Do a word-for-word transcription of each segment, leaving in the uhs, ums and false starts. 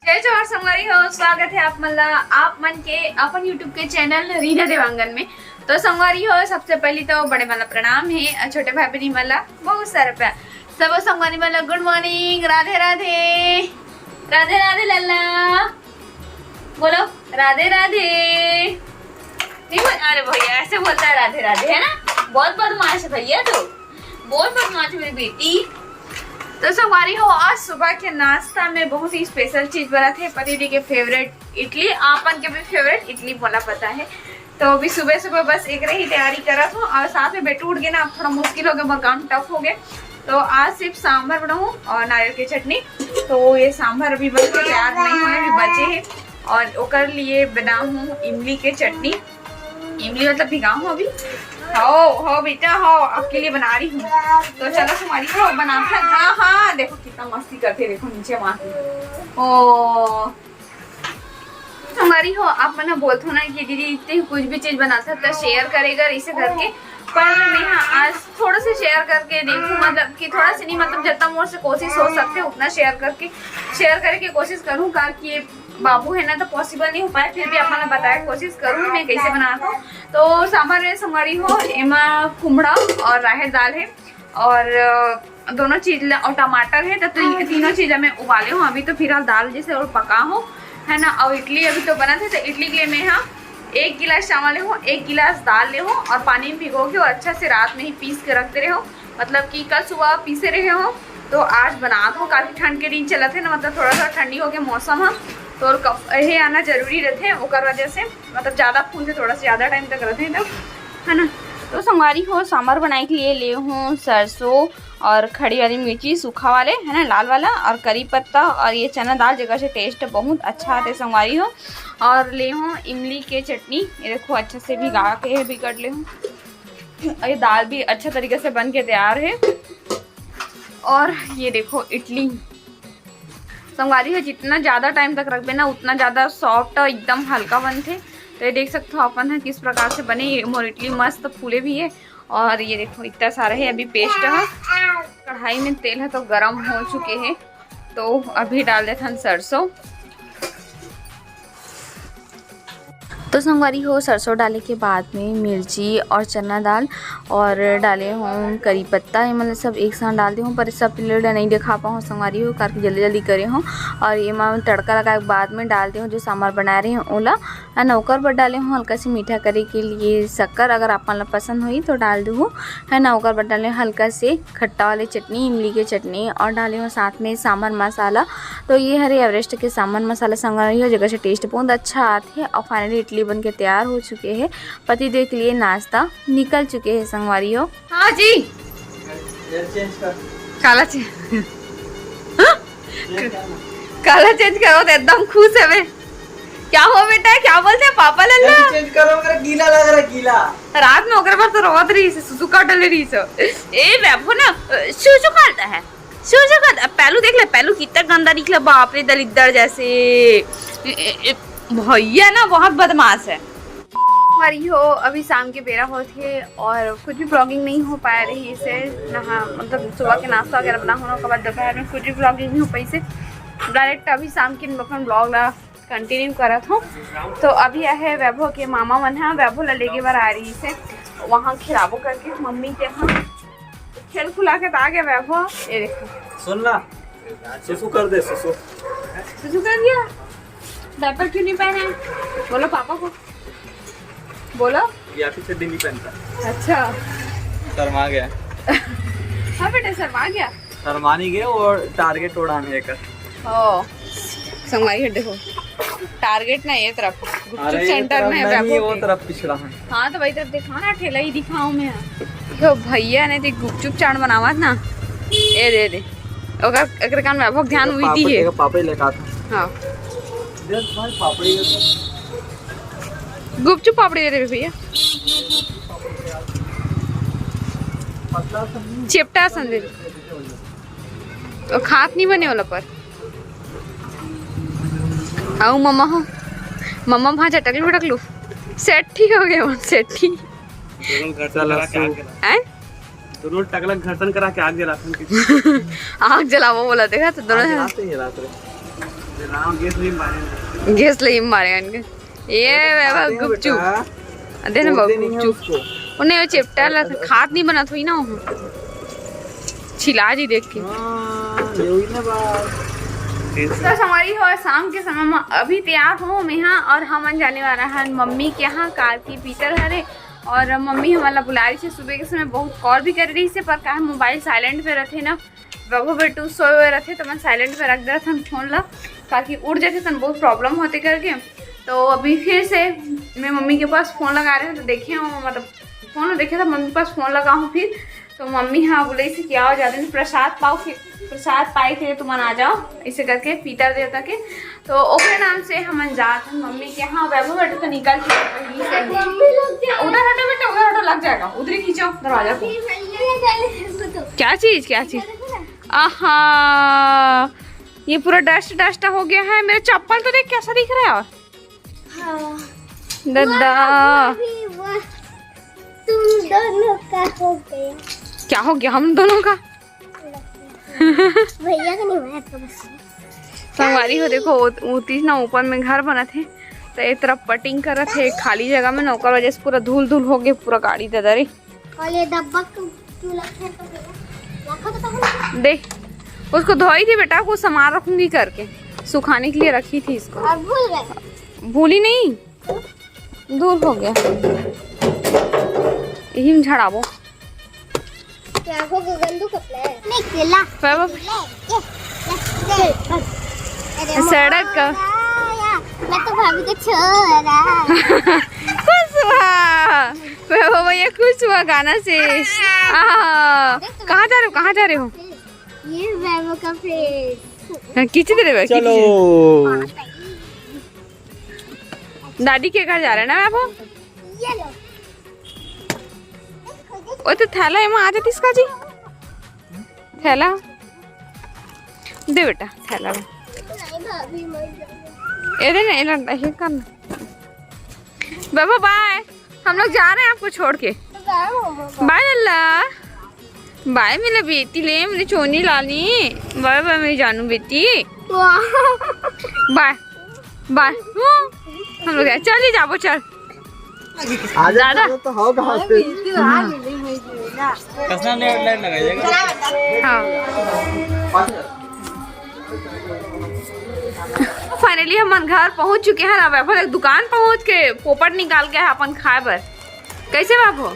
जय जोहार संगवारी हो, स्वागत है आप मन ला, आप मन के अपन YouTube के चैनल रीना देवांगन में। तो संगवारी हो, सबसे पहली तो बड़े मन ला प्रणाम है और छोटे भाई बहनी मन ला बहुत सारा प्यार। सब संगवारी मन ला गुड मॉर्निंग, राधे राधे, राधे राधे लल्ला, बोलो राधे राधे। नहीं बोल, अरे भैया ऐसे बोलता है राधे राधे, है ना? बहुत बदमाश है भैया तू, बहुत बदमाश है मेरी बेटी। तो संगवारी हो, आज सुबह के नाश्ता में बहुत ही स्पेशल चीज बना थे, पति जी के फेवरेट इडली, आपन के भी फेवरेट इडली बोला पता है। तो अभी सुबह सुबह बस एक रही तैयारी करत हूँ और साथ में बेटू उठ गए ना, अब थोड़ा मुश्किल हो गया, मोर काम टफ हो गया। तो आज सिर्फ सांभर बनाऊँ और नारियल की चटनी। तो ये सांभर अभी बन के तैयार नहीं हुआ है, अभी बचे है। और ओकर लिए बनाहूँ इमली के चटनी। इमली मतलब भिगाहूँ अभी। हो हो बेटा हो, आपके लिए बना रही हूँ। तो चलो तुम्हारी हो बना, हाँ हाँ, देखो कितना मस्ती करते, देखो नीचे माँ की। ओ संगवारी हो, आप मन ह बोलथो ना कि दीदी इतने कुछ भी चीज बनाता तो शेयर करेगा इसे करके, पर मैं हाँ आज थोड़ा सा शेयर करके देखूँ, मतलब कि थोड़ा सा नहीं, मतलब जितना मोर से कोशिश हो सकते उतना शेयर करके, शेयर करे के कोशिश करूँ, काबर कि ये बाबू है ना तो पॉसिबल नहीं हो पाए, फिर भी आप मन ला बताए के कोशिश करूँ मैं कैसे बनात हूँ। तो सांभर में संगवारी हो, एमा कुमड़ा और राहेर दाल है और अ, दोनों चीज ला, और टमाटर है, तो ती-, तीनों चीज ला मैं उबाले हूँ। अभी तो फिलहाल दाल जैसे और पका हूँ, है ना। और इडली अभी तो बनत है, तो इडली के लिए मैं हाँ एक गिलास चावल ले हूँ, एक गिलास दाल ले हूँ और पानी में भिगो के और अच्छा से रात में ही पीस के रख दे रहे हूँ, मतलब कि कल सुबह पीसे रहे हूँ। तो आज बनात हूँ, काफी ठंड के दिन चलत है ना, मतलब थोड़ा सा ठंडी हो गया मौसम है, तो और कप-, ये आना जरूरी रहते हैं, ओकर वजह से मतलब ज्यादा फूलते, थोड़ा सा ज्यादा टाइम तक रहते हैं, तो है ना। तो संगवारी हो, सांभर बनाए के लिए ले हूँ सरसों और खड़ी वाली मिर्ची सूखा वाले, है ना, लाल वाला, और करी पत्ता और ये चना दाल, जेकर से टेस्ट बहुत अच्छा आते संगवारी हो। और ले हूँ इमली के चटनी, ये देखो अच्छा से भिगा के है, बिगड़ ले हूँ। और ये दाल भी अच्छा तरीके से बन के तैयार है। और ये देखो इडली संगवारी हो, जितना ज्यादा टाइम तक रखबे ना उतना ज्यादा सॉफ्ट और एकदम हल्का बनथे। तो ये देख सकते हो अपन है किस प्रकार से बने। ये मोर इडली मस्त फूले भी है। और ये देखो इतना सारा है अभी पेस्ट है। कढ़ाई में तेल है तो गरम हो चुके हैं, तो अभी डाल देथन सरसों। तो संगवारी हो, सरसों डाले के बाद में मिर्ची और चना दाल और डाले हूँ करी पत्ता, ये मतलब सब एक साथ डाल दे हूँ, पर सब पीरियड नहीं दिखा पाऊँ संगवारी हो, करके जल्दी जल्दी करे हूँ। और ये मैं तड़का लगा के बाद में डाल दे हूँ जो सांभर बनाए रहे हूँ ओला, है ना। ओकर बर डाले हूँ हल्का से मीठा करे के लिए शक्कर, अगर आप मन ला पसंद होई तो डाल दू, है ना। ओकर बर डाले हल्का से खट्टा वाले चटनी, इमली के चटनी, और डाले हूँ साथ में सांभर मसाला। तो ये हरे एवरेस्ट के सांभर मसाला संगवारी हो, जेकर से टेस्ट बहुत अच्छा आथे। और फाइनली इडली बन के तैयार हो चुके हैं, पति देव के लिए नाश्ता निकल चुके हैं संगवारी हो। हाँ जी, काला चेंज, काला चेंज करो तो एकदम खुश है बे। क्या हुआ बेटा, क्या बोलते हैं पापा लल्ला? चेंज करो, मेरा गीला लग रहा है, गीला। रात में ओकरे बर तो रोवत रही से, सुसु काट डले रही से। ए वैभव ना, सुसु काटता है, सुसु काट। अब पहलू देख ले, पहलू कितना गंदा निकला, बाप रे, दलिद्दर जैसे। ए, ए, ए, भैया ना बहुत बदमाश है। संगवारी हो, अभी शाम के बेरा होत हे और कुछ भी व्लॉगिंग नहीं हो पाए रही से, नहा मतलब सुबह के नाश्ता वगैरह बना होना के बाद दोपहर में कुछ भी व्लॉगिंग नहीं हो पाई से, डायरेक्ट अभी शाम के अपन व्लॉग ला कंटिन्यू करत हूँ। तो अभी आहे वैभव के मामा मन ह, वैभव ला लेगे बर आ रही से, वहाँ खिलाबो करके मम्मी के यहाँ खेल खुला के तो आ गया वैभव। ये देखो, सुन ना, सुसु कर दे, सुसु। सुसु कर दिया। डायपर क्यों नहीं पहना है? बोलो पापा को, बोलो। ये आपकी चड्डी नहीं पहनता। अच्छा। शर्मा गया। हाँ बेटा, शर्मा गया। शर्मा नहीं गया, वो टारगेट उड़ाने का। ओ, संगवारी हो, देखो, टारगेट ना ये तरफ, गुपचुप अरे, ये सेंटर तरफ में है नहीं, वैभव वो के। तरफ पिछड़ा है। हाँ, तो वही तरफ दिखाओ ना, ठेला ही दिखाओ मैं। तो भैया ने देख गुपचुप चाट बनावत ना, ए दे दे, ओकर, एकरे कान में वैभव ध्यान देखो, उइती पापड़, है। देखो, पापड़ी लेकर आता। हाँ। देख भाई, पापड़ी है तो। गुपचुप पापड़ी दे दे भैया। पतला सा नहीं। चिपटा सन दे। ओ खात नहीं बने वाला पर। अउ मम्मा हो, मम्मा भांचा टकलू टकलू। सेठ ही हो गए वो, सेठ ही। दोनों घर्षण चला करा के सो। आग जला। हैं? दोनों टकला घर्षण करा के आग जलाते हैं। आग जलावो बोला, देखा तो दोनों आग जलाते हैं रात में। गैस ले मारे इनके। ये बाबा गुपचुप। दे ना बाबू गुपचुप। उन्हें वो चिपटा ला, खात नहीं बनत होई ना वो। छिला जी देख के। तो संगवारी हो, शाम के समय में अभी तैयार हो मैं यहाँ और हमन जाने वाला है मम्मी के यहाँ काल की पीतर हरे। और मम्मी हमन ला बुला रही थी सुबह के समय, बहुत कॉल भी कर रही से, पर काहे मोबाइल साइलेंट पे रहते ना, बाबू बेटू सोए हुए रहते तो मैं साइलेंट पे रख दे रहता फोन ला, ताकि उठ जाते तन बहुत प्रॉब्लम होते करके। तो अभी फिर से मैं मम्मी के पास फोन लगा रहे हूँ, तो देखे हूँ, मतलब फोन देखे था मम्मी के पास फोन लगा हूँ फिर। तो मम्मी हाँ बोले से क्या हो जाते हैं, प्रसाद पाओ के, प्रसाद पाए के लिए तुमन आ जाओ, ऐसे करके पीतर देवता के। तो ओकरे नाम से हमन जात हन मम्मी के यहाँ। वैभव बेटा तो निकल के वहीं से। उधर हटो बेटा, उधर हटो, लग जाएगा, उधर ही खींचो दरवाजा को। क्या चीज, क्या चीज? आहा, ये पूरा डस्ट डस्ट हो गया है। मेरा चप्पल तो देख कैसा दिख रहा है। और हाँ। दादा। वाह, वाह, तुम दोनों का हो गया। क्या हो गया हम दोनों का? भैया का नहीं हुआ है, तो बस। संगवारी हो, देखो, उ-, उतीस ना ऊपर में घर बनत हे, तो ए तरफ पटिंग करत हे खाली जगह में ना, ओकर वजह से पूरा धूल धूल हो गए पूरा गाड़ी दादा रे। और ये डब्बा क्यों, क्यों रखे हैं तो भैया? रखो तो पहले। दे, उसको धोई थी बेटा, कुछ सामान रखूंगी करके, सुखाने के लिए रखी थी इसको। और भूल गए। भूली नहीं, दूर हो गया, यही में झड़ाबो। क्या हो गंदू कपड़ा है? नहीं, केला। बाबा। ले, ये, ले, ले। अरे सड़क का। मोरा, मैं तो भाभी को छोरा। खुश हुआ। बाबा, ये खुश हुआ गाना से। आहा। कहाँ जा रहे हो, कहाँ जा रहे हो? ये बाबा का फेस। हाँ, खींच दे रे भाई, खींच चलो। दे। दादी के घर जा रहे हैं ना बाबू? ये लो। ओ तो थैला एमा आ जातीस का जी। थैला दे बेटा, थैला। नहीं भाभी, मर जाऊंगा। ए दे ना, ए लंडा, ये कर ना। बाबू बाय, हम लोग जा रहे हैं आपको छोड़ के। बाय बाय मम्मा। बाय लल्ला, बाय मेरा बेटी ले, मेरी चोनी लानी। बाय बाय मेरी जानू बेटी। वाह। बाय बाय। हम लोग चल ही जाबो, चल। आजा दादा। चलो तो हो कहाँ से? कसना ने लाइट लगाई जाएगा। हाँ। फाइनली हमन घर पहुंच चुके हैं। अब अपन एक दुकान पहुंच के पोपट निकाल के अपन खाए बर। कैसे बाबू?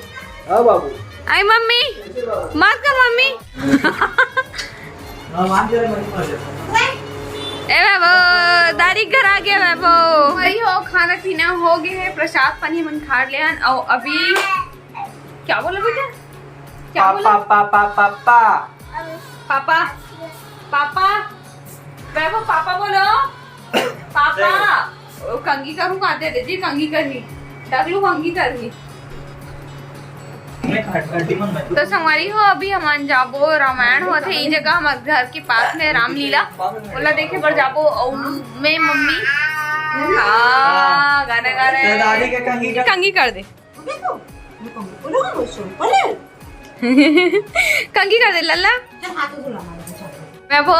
हाँ बाबू। आई मम्मी, कैसे बाबू? मार कर मम्मी। हाँ, मान जा रहे, मम्मी मार जा। ए बाबू, दादी घर आ गया बाबू। वही हो, खाना पीना हो गया है, प्रसाद पानी मन खा ले हन। और अभी क्या बोला बेटा? क्या बोला? पापा, पापा, पापा। पापा, पापा, वैभव, पापा बोलो। पापा। ओ, कंघी करूँ का? दे दे जी, कंघी करनी। डगलू कंघी करनी। तो संगवारी हो, अभी हमन जाबो, रामायण होथे ई जगह, हमर घर के पास में रामलीला, ओला देखे बर जाबो। और मैं मम्मी, हाँ, गाना गा रहे हैं। तो दादी के कंघी कर। कंघी कर दे। कंघी कर दे लल्ला। चल, हाथ धुला मारो, चल। वैभव,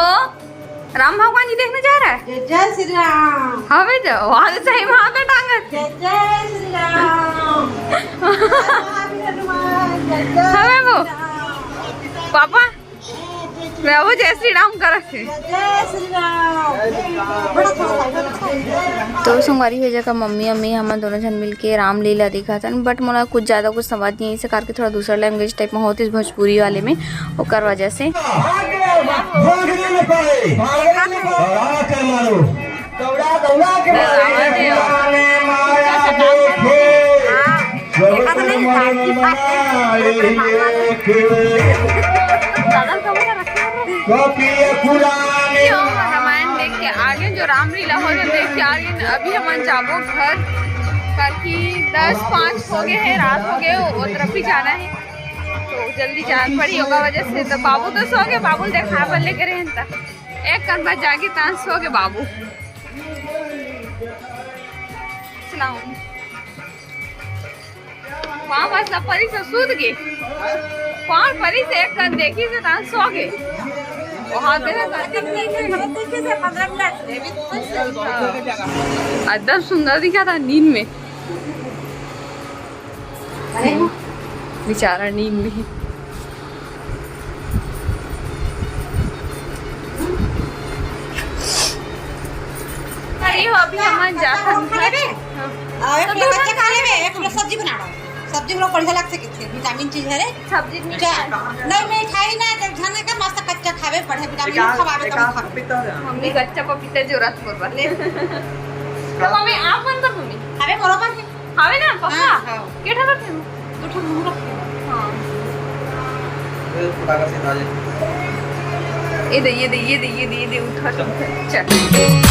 राम भगवान जी देखने जा रहा है? जय जय श्री राम। हाँ बेटा, वहाँ से सही में हाथ टांगत। जय जय श्री राम। जय हनुमान, जय जय हाँ वैभव। श्री राम। पापा, वैभव जय श्री राम करत हे। जय श्री राम। बड़ा थोड़ा सा, बड़ा थोड़ा सा। तो संगवारी हो जगह मम्मी अम्मी हमन दोनों झन मिलके रामलीला देखत हन, but मोला कुछ ज्यादा कुछ समझ नहीं, इसे करके थोड़ा दूसरा लैंग्वेज टाइप में होतिस भोजपुरी वाले में, ओकर वजह से। रामायण देख के आगे, जो रामलीला हो, जो देख के आगे, अभी हमन जाबो घर, ताकि दस पाँच हो गए हैं, रात हो गए, वो तरफ भी जाना है, तो जल्दी जान पड़ी होगा वजह से। तो बाबू तो सो गए, बाबू देखा पर लेके रहे हैं, एक कन बस जाके तान सो गए बाबू। चलाओ। पाँव मसला परिस सूत गे। पाँव परिस एक कन देखिस त सो गे। एकदम सुंदर दिखा था नींद में। बेचारा नींद में ही। अरे हो, अभी हम जा खा लेबे। हाँ। एक किलो कच्चा खा लेबे, एक किलो सब्जी बना लो। सब्जी में बढ़िया लगथे, किथे विटामिन चीज है रे। सब्जी में क्या? नहीं, मिठाई ना, तो खाने का मस्त कच्चा खावे, बढ़िया विटामिन खवावे, तब खावे। पपीता है। मम्मी कच्चा पपीता जो रात को बा। ले। तो मम्मी आप मन कर मम्मी। अबे बरोबर है। हवे ना, पक्का? हाँ, हाँ। के ठन रखे हो? दो ठन हम रखे। हाँ। ये दे, ये दे, ये दे, ये दे, ये दे, उठा, उठा। चल।